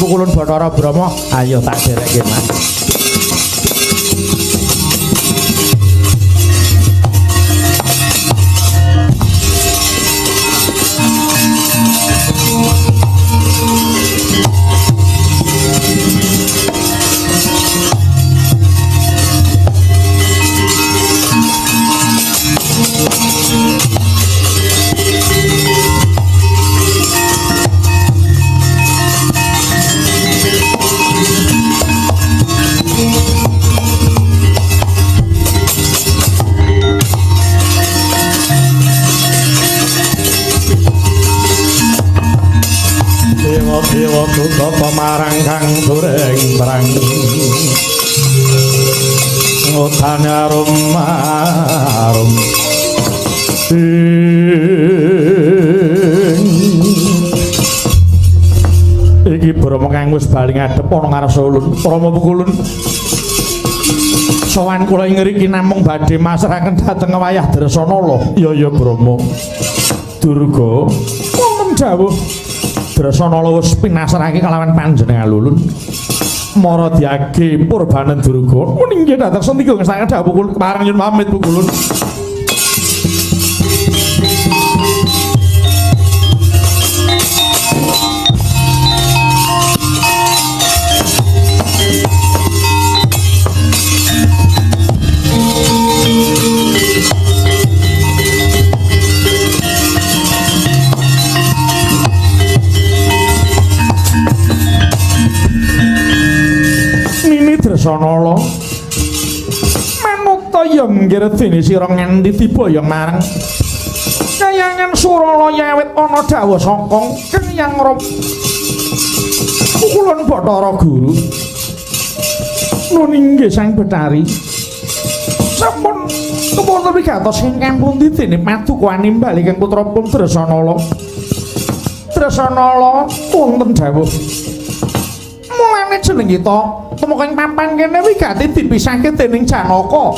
Pukulun Bathara Brahma. Ayo tak derekke, Mas. Dewa-dewa duka marang kang dureng perang ngutan arum arum iki Brahma kang wis bali ngadhep ana ngarsa ulun. Rama Pukulun, sowan kula ing ngriki namung badhe masrahaken dhateng wayah Dresanala. Ya ya Brahma. Durga wonten dawuh Dresanala wis pinasrahake kalawan panjenengan lulun. Mara diage purbanen Durga. Inggih dhateng sendika ngersakaken dawuh kula pareng nyuwun pamit Pukulun. Dresanala manuta ya nggir dene sira nganti diboyong marang kayangan Suralaya awit ana dawuh saka Kang Rama Pukulun Bathara Guru. Nun inggih Sang Bathari, sampun kepun wigatos ingkang pundi dene paduka nimbal ingkang putra pun Dresanala. Dresanala wonten dawuh mulane jeneng kita tumeka ing papan kene wigati dipisahke dening Janaka.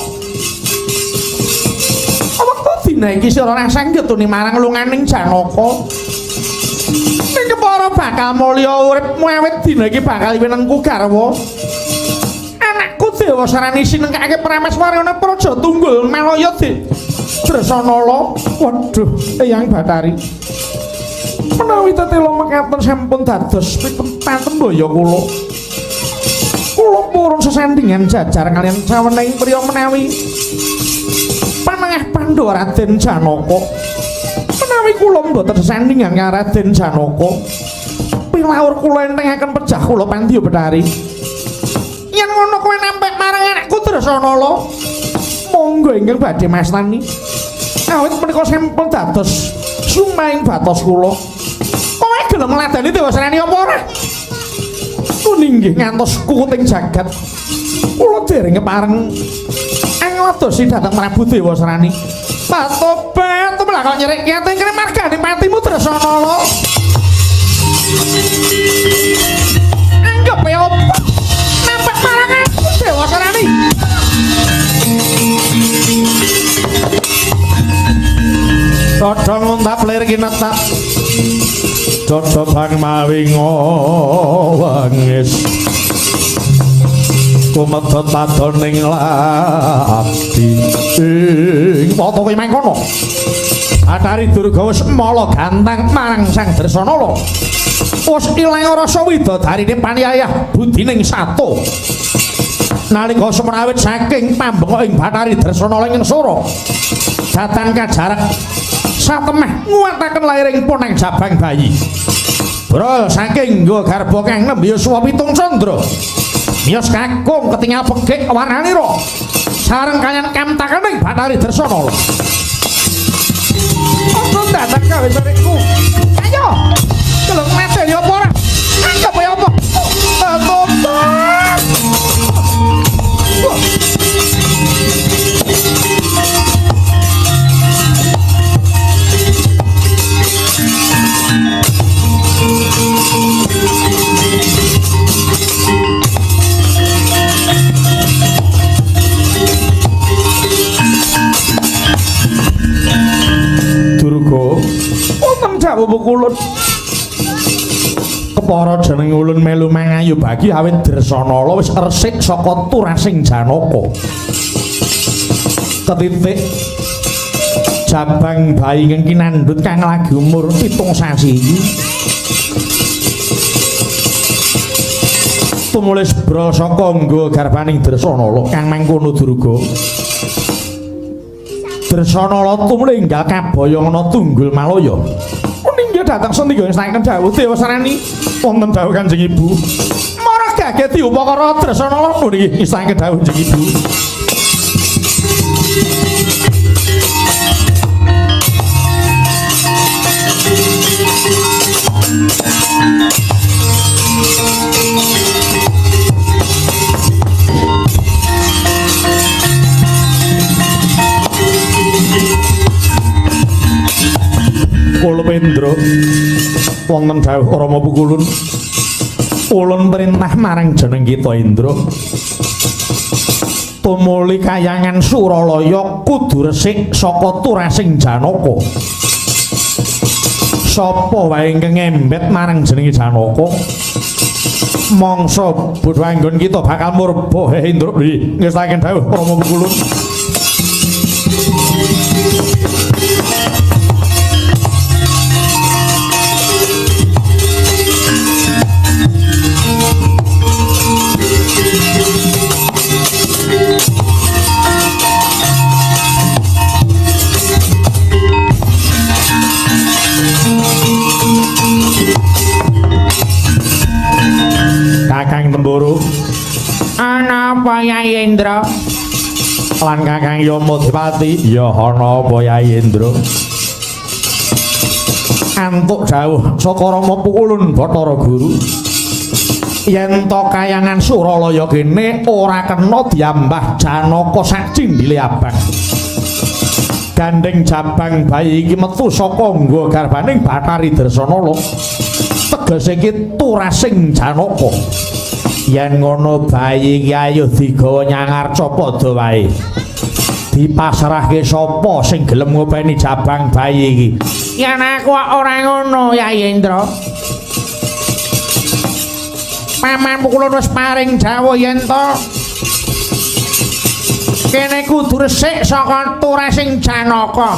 Wektu dina iki sira ora sanggetuni marang lunganing Janaka. Ning kepara bakal mulya uripmu awit dina iki bakal winengku garwa. Anakku Dewasarani sinengkake Prameswarana Praja Tunggul Malaya Dik Dresanala. Waduh, Eyang Bathari. Menawi tetela mekaten sampun dados patembaya kula. Kula purun sesandingan jajar kaliyan sawenehing priya menawi panengah Pandhawa Raden Janaka. Menawi kula mboten sesandingan karo Raden Janaka, pilaur kula entengaken pejah kula Pandya Bathari. Yen ngono kowe nampek marang anakku Dresanala, monggo ingkang badhe mastani. Awit menika sampun dados sumahing batos kula. Kowe gelem ngladeni Dewasarani apa ora? Inggih ngantos kukuting jagat. Kula dereng kepareng angladosi dhateng Prabu Dewasarani. Patobat tumlah kok nyerik kiate kene margane patimu Dresanala. Anggepe opo? Nampak marang aku Dewasarani. Dodong nguntap lir kinetap. Dodho bang mawi ngowangis. Kumedhot padoning lathi. Ing foto kowe mangkono. Bathari Durga wis mala gantang marang Sang Dresanala. Wis ilang rasa widodarine paniyayah budining sato. Nalika sumrawit saking pambengok ing Bathari Dresanala ing Sura. Datan kajarak satemah nguwataken lairing ponang jabang bayi. Brol saking nggo garba kang nembe yuswa 7 candra. Miyos kakung ketingal pegik warnanira. Sareng kaliyan kamtakaning Bathari Dresanala. Apa datang gawe sarikku? Ayo. Gelem ngladeni apa ora? Anggep ya apa? Tobat. Durga, wonten dawuh Pukulun. Kepara jeneng ulun melu mangayu bagi awit Dresanala wis resik saka turasing Janaka. Ketitik jabang bayi ingkang kinandhut kang lagi umur 7 sasi iki. Tumulis brol saka nggo garbaning Dresanala kang mangkono durga. Dresanala tumuli enggal kabayangana Tunggul Malaya. Ninggal dateng sendika ing dawuh Dewasarani wonten dawuh Kanjeng Ibu. Mara gageti upakara Dresanala niki istake dawuh Kanjeng Ibu. Kulupendra wonten dawuh Rama Pukulun, ulun perintah marang jeneng kita Indra tumuli kayangan Suralaya kudu resik saka turasing Janaka. Sapa wae ingkang ngembet marang jenenge Janaka mangsa bodho anggon kita bakal murba. He Indra, ngestaken dawuh Rama Pukulun. Kakang Temboro, Ana apa Yai Indra? Lan Kakang Yamadipati, ya ana apa Yai Indra? Antuk dawuh saka Rama Pukulun Bathara Guru yen to kayangan Suralaya kene ora kena diambah Janaka sak cindile abang. Gandeng jabang bayi iki metu saka nggo garbaning Bathari Dresanala. Tegese iki turasing Janaka. Yen ngono bayi iki ayo digawa nyangarca padha wae. Dipasrahke sapa sing gelem ngopeni jabang bayi iki? Yen aku ora ngono Yai Indra. Paman Pukulun wis paring dawuh yen to kene kudu resik saka turasing Janaka.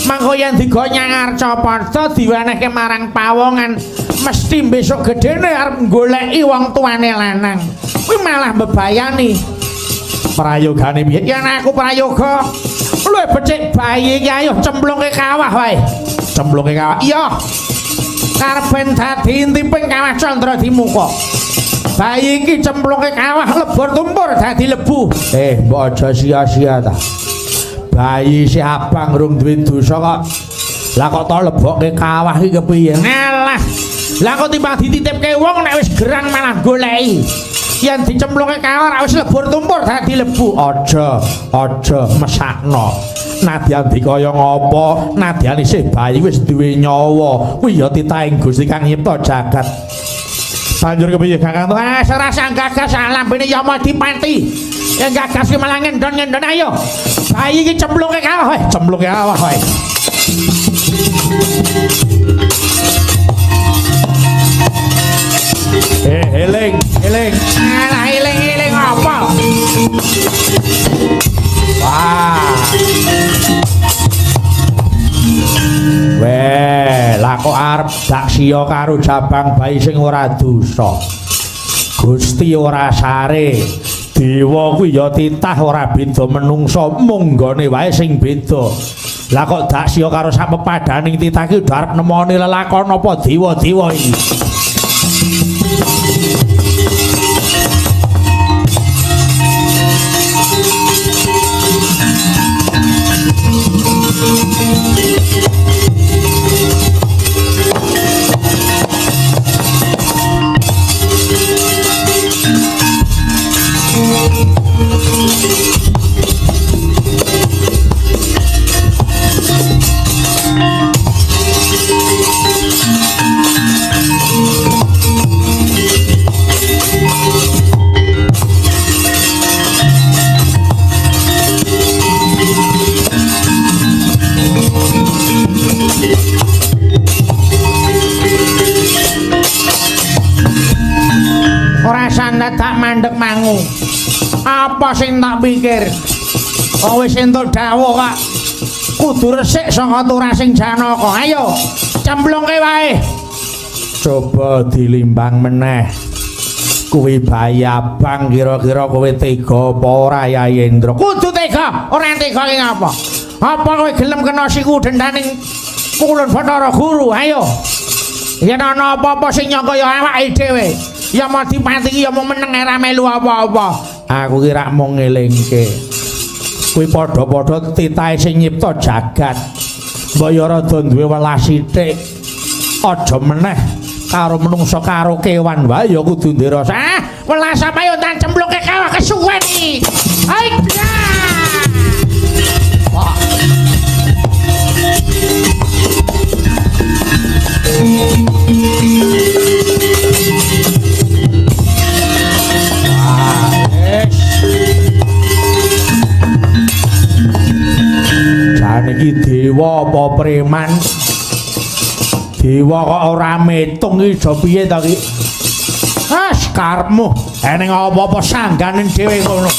Mangko yen digawa nyangarca padha diwenehke marang pawongan, mesti besok gedene arep goleki wong tuane lanang. Kuwi malah mbebayani. Prayogane piye? Yen aku prayoga, luwih becik bayi iki ayo cemplungke kawah wae. Cemplungke kawah? Iya. Karepen dadi intiping kawah Candra Dimuka. Bayi iki cemplungke kawah lebur tumpur dadi lebu. Mbok aja sia-sia ta. Bayi si abang rung duwe dosa kok. Lah kok to lebokke kawah iki kepiye? Ngalah. Lah kok timbang dititipke wong nek wis gerang malah goleki. Yen dicemplungke kawah ra wis lebur tumpur dadi lebu. Aja, aja mesakno. Nadyan dikaya ngapa? Nadyan isih bayi wis duwe nyawa. Kuwi ya titahing Gusti kang nyipta jagat. Banjur kepiye Kakang? Ah, ora sang gagas lambene Yamadipati. Yang gagas ki malah ngendon-ngendon ayo. Bayi iki cemplungke kawah wae, cemplungke kawah wae. Eling, eling. Alah eling-eling apa? Wah. Weh, lah kok arep dak siya karo jabang bayi sing ora dosa. Gusti ora sare. Dewa kuwi ya titah ora beda menungsa, munggone wae sing beda. Lah kok dak siya karo sak pepadaning titah iki udah arep nemoni lelakon apa dewa-dewa iki. Ora sandat tak mandek mangu. Apa sing tak pikir? Wong wis entuk dawuh kok kudu resik saka turasing Janaka. Ayo, cemplungke wae. Coba dilimbang meneh. Kuwi bayi abang kira-kira kowe tega apa ora Yai Indra? Kudu tega, ora tega ki ngapa? Apa kowe gelem kena siku dendaning Kulun Bathara Guru? Ayo. Yen ana apa-apa sing nyangka ya awake dhewe. Ya mau dipati ya mau meneng ora melu apa-apa. Aku ki rak mung ngelingke. Kuwi padha-padha titahe sing nyipta jagat. Mbok ya rada duwe welas sithik. Aja meneh karo menungsa karo kewan wae ya kudu ndek rasa. Ah, welas apa ya tak cemplungke kawah kesuwen iki. Ayo. Wah. Jan iki dewa apa preman? Dewa kok ora metung iki iso piye to iki? Ah, karepmu. Eneng apa-apa sanggane dhewe ngono.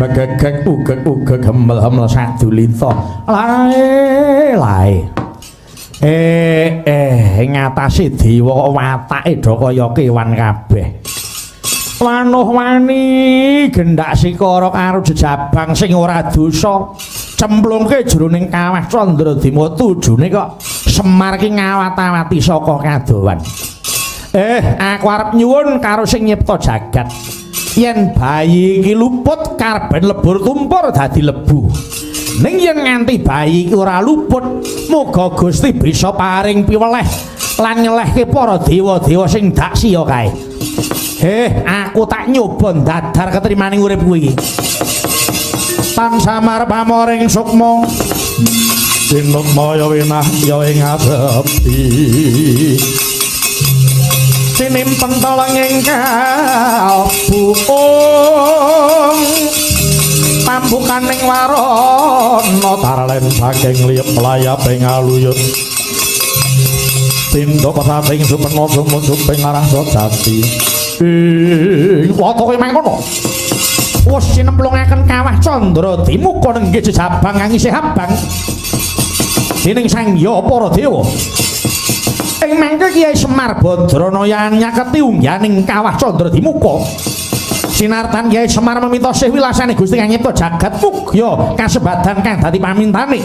Begegek ugek-ugek hemel-hemel sadulita. Lae lae. Ing atase dewa kok watake do kaya kewan kabeh. Wanuh wani gendak sikara karo jejabang sing ora dosa. Cemplungke jroning kawah Candra Dima tujune kok Semar ki ngawat-awati saka kadowan. Aku arep nyuwun karo sing nyipta jagat. Yen bayi iki luput karben lebur tumpur dadi lebu. Ning yen nganti bayi iki ora luput, muga Gusti bisa paring piweleh lan nyelehke para dewa-dewa sing dak siya kae. Aku tak nyoba ndadar ketrimaning uripku iki. Tansah marep pamoring sukma. Tinukmaya winah ya ing asepi. Sinimpen tolong kalbu ong pambukaning warana tarlen saking liyep layaping aluyut tindha pesating supena sumucuping arah sejati ing watoke mangkono wis sinemplungaken kawah Candra Dimuka nenggih jejabang kang isih abang dening Sang Hyang para dewa. Ing mangke Kyai Semar Badranaya nyaketi ungganing kawah Candra Dimuka. Sinartan Kyai Semar meminta sih wilasane Gusti kang nyipta jagat mugya kasebadan kang dadi pamintane.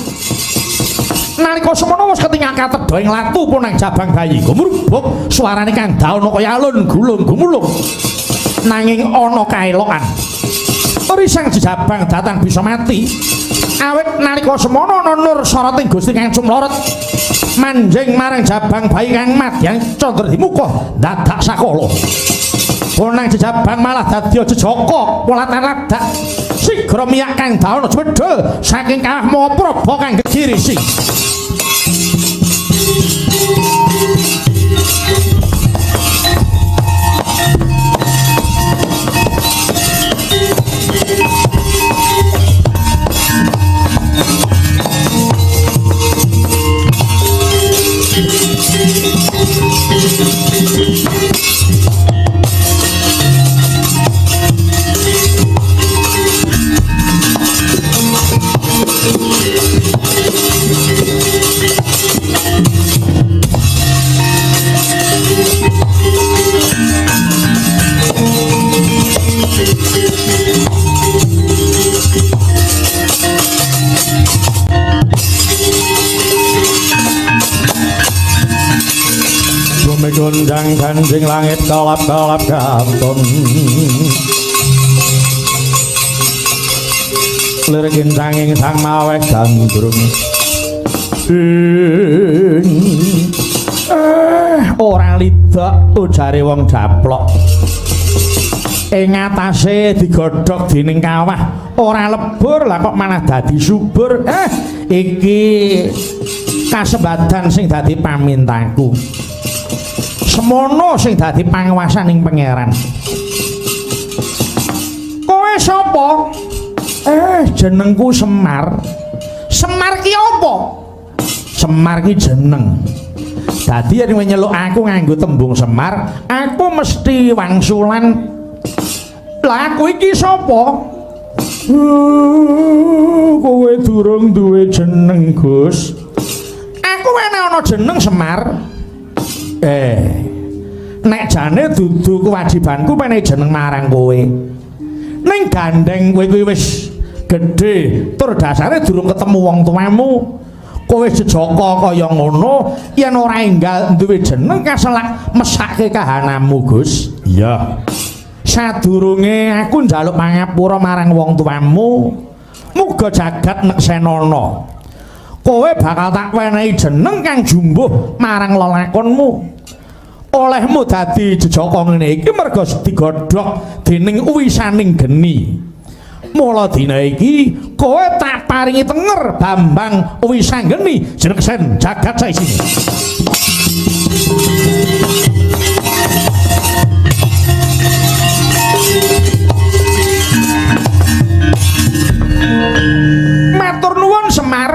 Nalika semono wis ketingal katedha ing latu punang jabang bayi gumrubuk suarane kang daono kaya alun gulung gumulung. Nanging ana kaelokan. Risang jejabang datang bisa mati. Awit nalika semono ana nur soroting Gusti kang cumlorot manjing marang jabang bayi kang madyan Candra Dimuka dadak sakala. Bonang jejabang malah dadi jejaka wolatan ladak sigra miyak kang daono jwedhel saking kawah Mahapraba kang gegirisi. Gonjang ganjing langit kalap-kalap kantun lir kincanging sang maweh gandrung ora lidak ujare wong japlok ing atase digodhog dening kawah ora lebur lah kok malah dadi subur. Iki Kasembadan sing dadi pamintaku. Semono sing dadi panguwasaning pangeran. Kowe sapa? Jenengku Semar. Semar ki apa? Semar ki jeneng. Dadi yen nyeluk aku nganggo tembung Semar, aku mesti wangsulan. Lah aku iki sapa? Kowe durung duwe jeneng, Gus. Aku wene ana jeneng Semar. Nek jane dudu kewajibanku menehi jeneng marang kowe. Ning gandeng kowe kuwi wis gedhe, tur dasare durung ketemu wong tuamu. Kowe jejaka kaya ngono, yen ora enggal duwe jeneng kaselak mesake kahananmu, Gus. Iya. Sadurunge aku njaluk pangapura marang wong tuamu, muga jagat neksenana. Kowe bakal tak wenehi jeneng kang jumbuh marang lelakonmu. Olehmu dadi jejaka ngene iki merga digodhog dening wisaning geni. Mula dina iki kowe tak paringi tenger Bambang Wisanggeni jeneng jagat saisine. Matur nuwun Semar.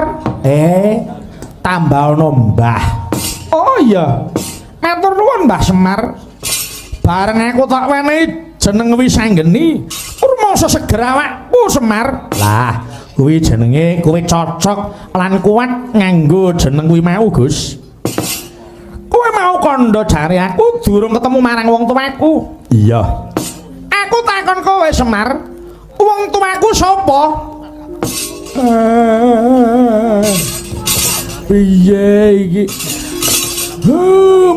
Tambah ana Mbah. Oh iya. Matur nuwun Mbah Semar. Bareng aku tak wenehi jeneng Wisanggeni, rumangsa seger awakku Semar. Lah, kuwi jenenge kowe cocok lan kuat nganggo jeneng kuwi mau, Gus. Kowe mau kandha jare aku durung ketemu marang wong tuaku. Iya. Aku takon kowe Semar, wong tuaku sapa? Piye iki?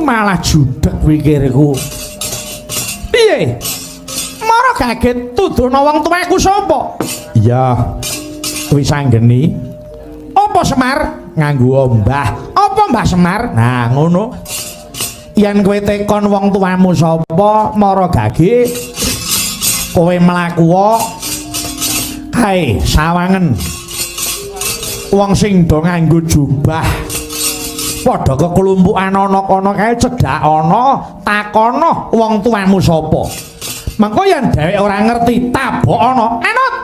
Malah judeg pikirku. Piye? Mara kaget tuduhna wong tuaku sapa? Iya. Wisanggeni. Apa Semar? Nganggo Mbah. Apa Mbah Semar? Nah, ngono. Yen kowe tekon wong tuamu sapa, mara gage kowe mlaku kae sawangen. Wong sing do nganggo jubah padha keklumpukan ana kono kae cedhak ana takono wong tuamu sapa. Mengko yen dheweke ora ngerti tabok ana anut.